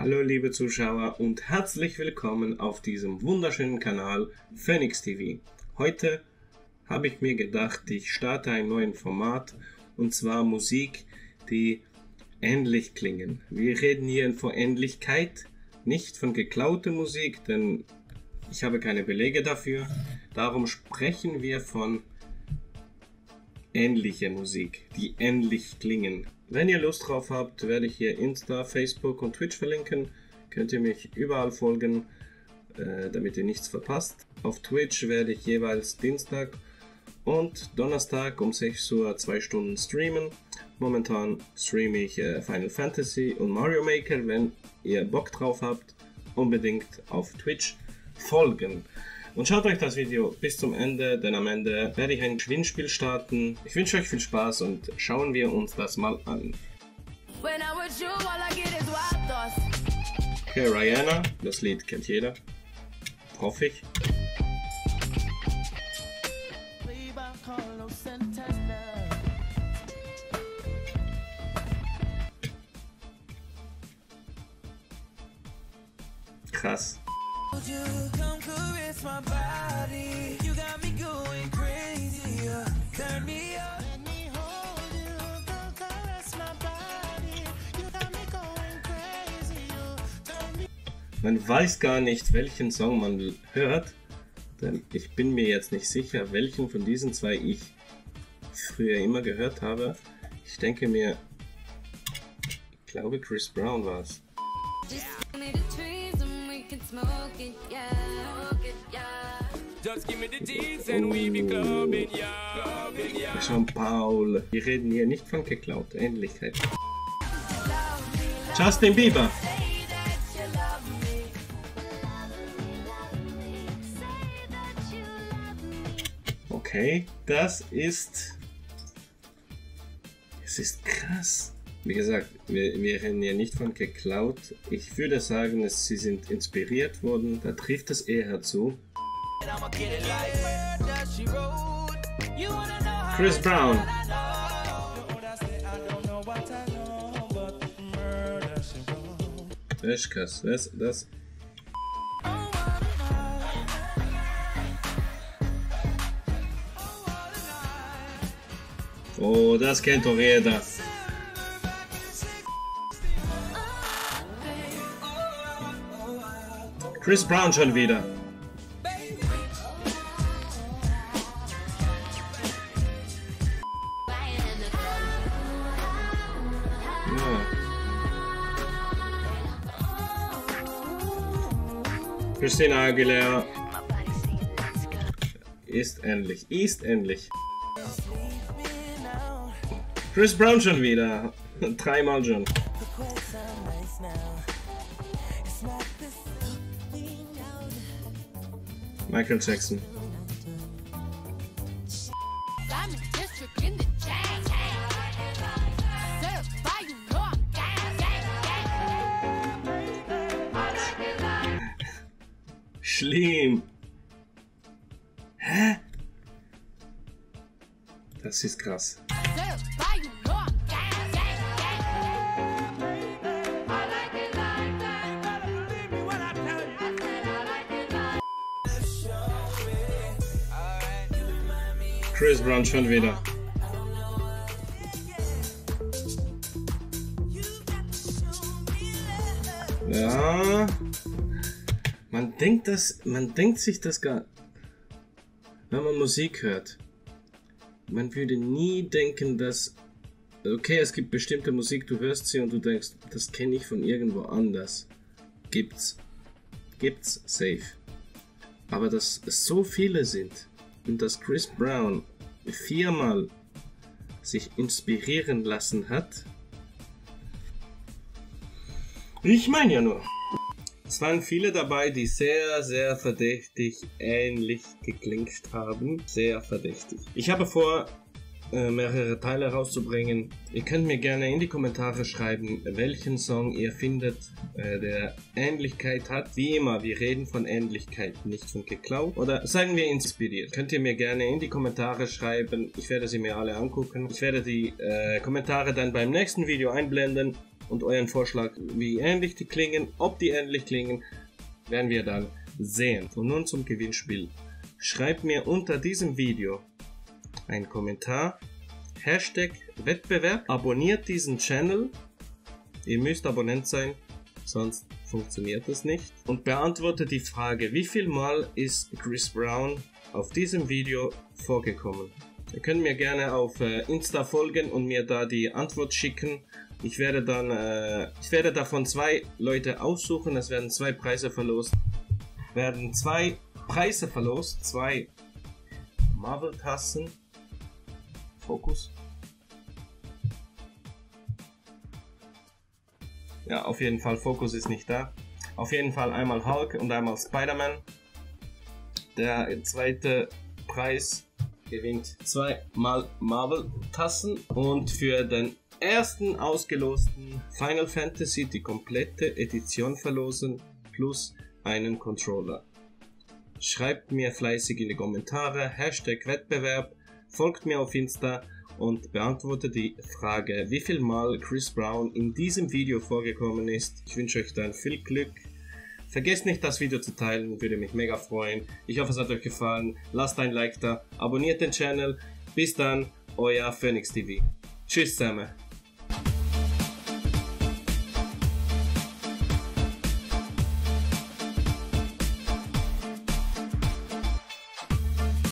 Hallo liebe Zuschauer und herzlich willkommen auf diesem wunderschönen Kanal Phoenix TV. Heute habe ich mir gedacht, ich starte ein neues Format und zwar Musik, die ähnlich klingen. Wir reden hier von Ähnlichkeit, nicht von geklauter Musik, denn ich habe keine Belege dafür. Darum sprechen wir von ähnlicher Musik, die ähnlich klingen. Wenn ihr Lust drauf habt, werde ich hier Insta, Facebook und Twitch verlinken. Könnt ihr mich überall folgen, damit ihr nichts verpasst. Auf Twitch werde ich jeweils Dienstag und Donnerstag um 6 Uhr 2 Stunden streamen. Momentan streame ich Final Fantasy und Mario Maker. Wenn ihr Bock drauf habt, unbedingt auf Twitch folgen. Und schaut euch das Video bis zum Ende, denn am Ende werde ich ein Gewinnspiel starten. Ich wünsche euch viel Spaß und schauen wir uns das mal an. Okay, Rihanna, das Lied kennt jeder. Hoffe ich. Krass. Man weiß gar nicht, welchen Song man hört, denn ich bin mir jetzt nicht sicher, welchen von diesen zwei ich früher immer gehört habe. Ich denke mir, ich glaube Chris Brown war es. Jean-Paul. Wir reden hier nicht von geklaut, Ähnlichkeit. Justin Bieber. Okay, das ist... Es ist krass. Wie gesagt, wir reden hier nicht von geklaut. Ich würde sagen, dass sie sind inspiriert worden. Da trifft es eher zu. Chris Brown. Das ist krass. Das. Oh, das kennt doch jeder. Chris Brown schon wieder. Ja. Christina Aguilera. Ist ähnlich. Chris Brown schon wieder. Dreimal schon. Michael Jackson. Schlimm. Hä? Das ist krass. Chris Brown schon wieder. Ja. Man denkt sich das gar, wenn man Musik hört. Man würde nie denken, dass, okay, es gibt bestimmte Musik, du hörst sie und du denkst, das kenne ich von irgendwo anders. Gibt's safe. Aber dass es so viele sind und dass Chris Brown 4-mal sich inspirieren lassen hat. Ich meine ja nur. Es waren viele dabei, die sehr, sehr verdächtig ähnlich geklingt haben. Sehr verdächtig. Ich habe vor, mehrere Teile rauszubringen. Ihr könnt mir gerne in die Kommentare schreiben, welchen Song ihr findet, der Ähnlichkeit hat. Wie immer, wir reden von Ähnlichkeit, nicht von geklaut. Oder sagen wir inspiriert. Könnt ihr mir gerne in die Kommentare schreiben. Ich werde sie mir alle angucken. Ich werde die Kommentare dann beim nächsten Video einblenden. und euren Vorschlag, wie ähnlich die klingen. Ob die ähnlich klingen, werden wir dann sehen. Und nun zum Gewinnspiel. Schreibt mir unter diesem Video einen Kommentar, #Wettbewerb, abonniert diesen Channel, ihr müsst Abonnent sein, sonst funktioniert das nicht, und beantwortet die Frage, wie viel Mal ist Chris Brown auf diesem Video vorgekommen. Ihr könnt mir gerne auf Insta folgen und mir da die Antwort schicken. Ich werde davon 2 Leute aussuchen, es werden 2 Preise verlost. 2 Marvel-Tassen. Fokus. Ja, auf jeden Fall, Fokus ist nicht da. Auf jeden Fall einmal Hulk und einmal Spider-Man. Der zweite Preis gewinnt 2 Marvel-Tassen und für den ersten ausgelosten Final Fantasy die komplette Edition verlosen plus einen Controller. Schreibt mir fleißig in die Kommentare, #Wettbewerb, folgt mir auf Insta und beantwortet die Frage, wie viel Mal Chris Brown in diesem Video vorgekommen ist. Ich wünsche euch dann viel Glück. Vergesst nicht, das Video zu teilen, würde mich mega freuen. Ich hoffe, es hat euch gefallen. Lasst ein Like da, abonniert den Channel. Bis dann, euer Phoenix TV. Tschüss zusammen.